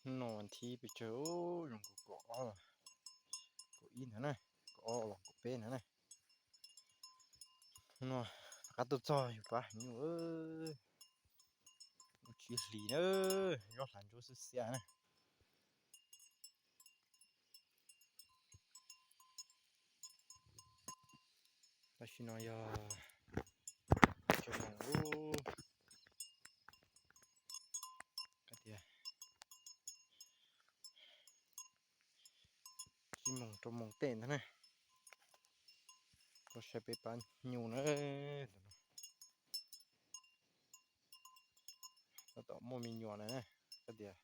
Hnub no vas thib pes tsawg, zoo nkaus kaum ob, kaum ib ntawd na, kaum ob los kaum peb ntawd na. Hnub no rov qab tuaj txog yus pab heev nyuj, lub tsib hlis na, zaub hlav ntsuab xiab xiab na. Tam sim no yog tsib moos lub, hais tias tsib moos rau moos tej ntag na. Koj saib peb pab nyuj na, tab tom muaj me nyuam na, hais tias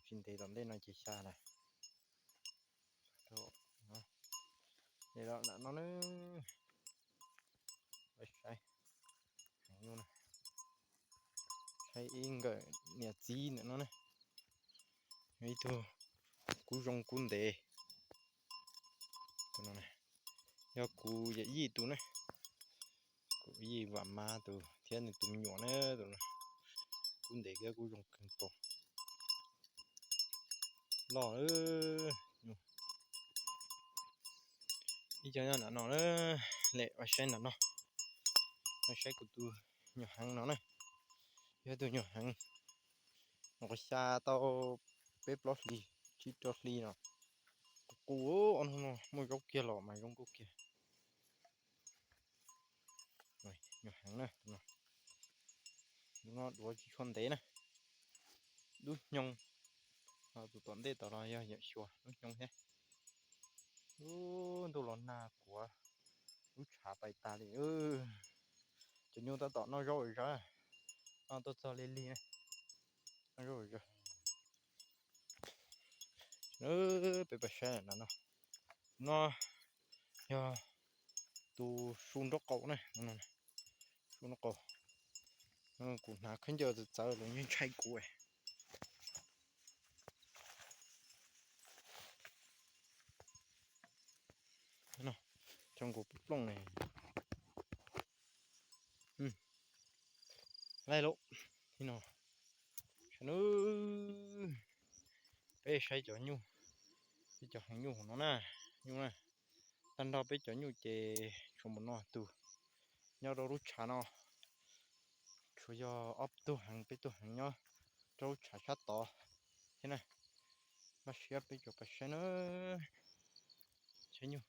tsis ntev tom ntej no ces xya na. Lam no na, saib, saib ib nkawm niam txiv ntawm no ne, yog ib tug kub zoo kub ntev. Yog kuv yawm yij tus ne, kuv yij Vam Mab tus thiab nws tus me nyuam na, tus no kub ntev thiab kub zoo kawg nkaus. Loj, ib co nyob nram no na, lem ua saib nram no, saib kuv tus nyuam heev no na, yog tus nyuam heev. Nws qhov xya tau peb plaub hlis, tsib rau hlis no, qus qus, ob hnub no muaj zaub kiag los mas zoo nkauj kiag. Nyuam heev na, hnub no duav tsis tshua ntev na, dub xyoo. Tus tom ntej tom no yog yawm xyuas, dub xyoo thiab. Ub, ntuj los nag kuav lub tshav tais tas li. Cov nyuj tab tom noj zaub zom zaws, noj tuaj txog li lig, noj zaub zom zaws. Peb pab saib no, no yog tus su nraub qaum na, su nraub qaum. Kuv hnav khaub ncaws txawv txawv los yeej ntshai kuv. Cov nkaus plooj ne. Laij lauj, no, peb saib cov nyuj, peb cov heev nyuj no na, nyuj na, tag nrho peb cov nyuj ces tshuav npaum no tus nyob rau lub tshav no, tshuav yog ob tug heev peb tug heev nyob rau lub tshav sab tod thiab na. Maj siab peb cov pab saib na, saib nyuj.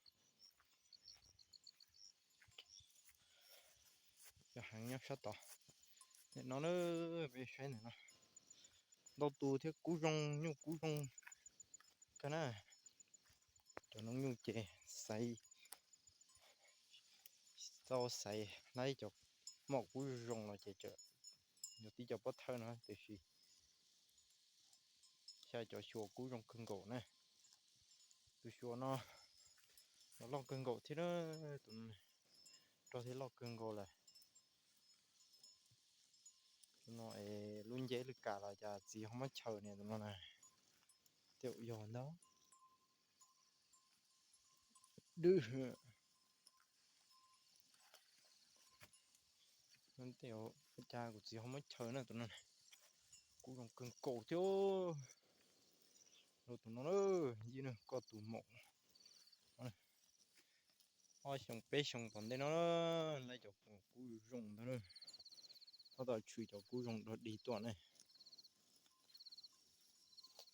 Cov heev nyob sab tod. Nim no na, peb saib ntawm no, ntau tus thiab kub zoo, nyuj kub zoo kawg na. Cov noob nyuj ces xaiv, tau xaiv laib cov mom kub zoo los ces yog tib co pob thawj no tiam sis xya cov xyuas kub zoo kawg nkaus na. Tus xyuas no los loj kawg nkaus thiab, tus no rog thiab loj kawg nkaus lawm. Tus no es lub nceb lwj kam los cas txiv ho muab chaws niam tus no na. Tej yog ntag. Dwb. Tej ua cas kuv txiv ho muab chaws na tus no. Kub zoo kawg nkaus thiab. Rau tus no na, yij na koj tus maum. Ob xyoo peb xyoo tom ntej no, laib cov kub zoo ntag na. Tab tom tshwm cov kub zoo dog dig tuaj ne.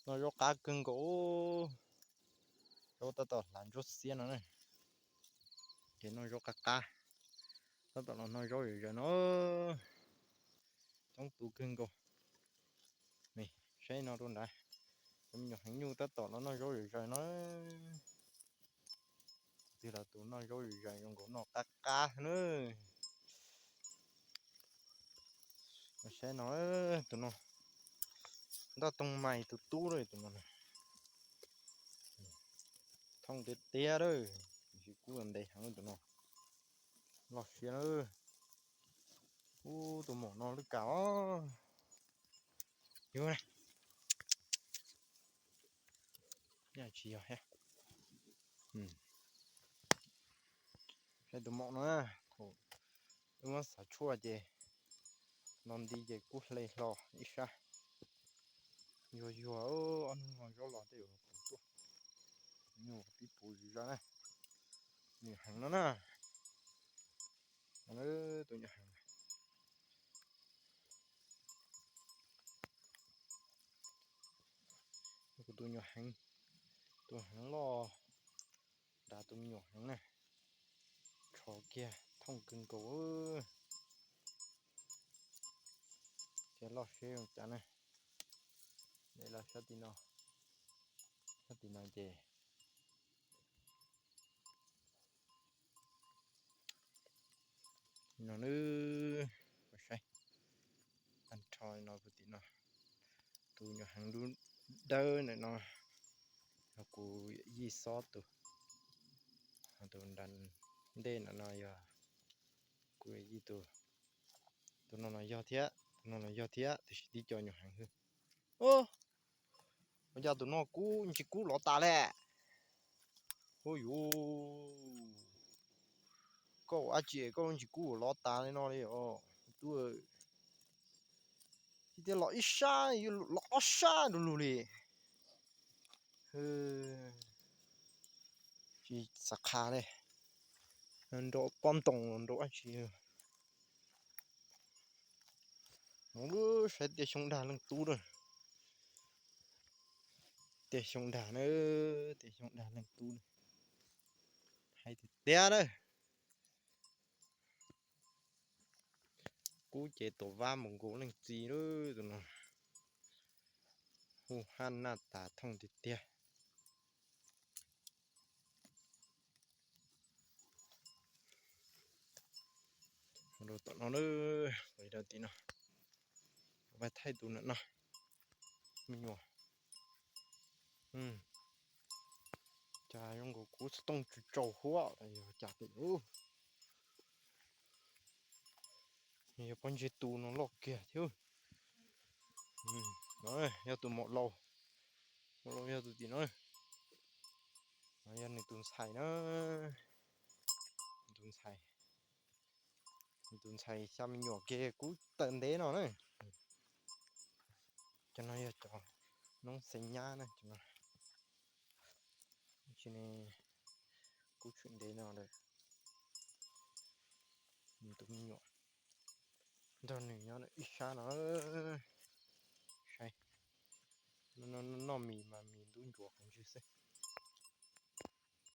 Noj zaub qab kawg nkaus. Zaub tab tom hlav ntsuab xiab no na. Ces noj zaub qab qab. Tab tom los noj zaub zom zaws no. Coob tus kawg nkaus. Saib no rau nrad, cov me nyuam heev nyuj tab tom los noj zaub zom zaws no. Twg los tus noj zaub zom zaws zoo nkaus noj qab qab na. Saib no, tus no, ntoj toog mais tus tub lawm tus no. Thooj tiag tiag lawm, tiam sis kub ntev heev tus no. Loj siab na. Ub, tus maum no lwj kam os. Yus na, tsis yog thiab. Saib tus maum no, thaum wb muab xav tshuaj ces no nti ces kub hle hlo ib sab. Yuag yuag, ob hnub no zaub los tej zaum puv tuaj. Nyuam pib puv zig zog na. Nyuam heev no na. Tus nyuam heev, tus heev loj, nrad tus me nyuam heev na. Tsho kiag thooj kawg nkaus. Thiab loj seb zoo cas na. Los sab tim no, sab tim no ces no nws, saib tag nrho no puag tim no. Tus nyuam heev dub dawb ntawm no yog kuv yij xob tus, tus nram ntej ntawm no yog kuv yij tus. Tus no los yog thiab, tus no los yog thiab, tiam sis tib co nyuam heev xwb. Ua cas tus no kub ntsis kub lov tas lawm. Hu yuv, koj ua dab tsi koj ntsis kub lov tas li no li os tub? Tib tiag los ib sab, los ob sab du lug li. Tsis xav qha li, nrau pob ntoos los nrau dab tsi. Mus saib tiaj xyoob dag leej tub na. Tiaj xyoob dag na, tiaj xyoob dag leej tub na. Hais tiag tiag na. Kub ces tuam vab mus nkaus leej txiv lawm tus no. Hu haj naj tas thooj tiag tiag. Rau tom no, rau tim no, pais thaij tus ntawm no, me nyuam. Cas zoo nkaus kuv xov tooj tsis tsaus huab los yog cas tim ub. Yog pob ntseg tu no loj kiag thiab. Yog tus maum laus, maum laus yog tus tim no. Yog nws tus ntxhais na, tus ntxhais, nws tus ntxhais xya me nyuam kiag kub tawm ntev no na. Cov no yog cov noob xeev nyab na, cov no. Tsis ne, kub tshwm ntev no lawm. Nws tus me nyuam nrog nws nyob ib sab no. Saib, noj mis mas mis ntub ntsuav qhov ntswg xwb.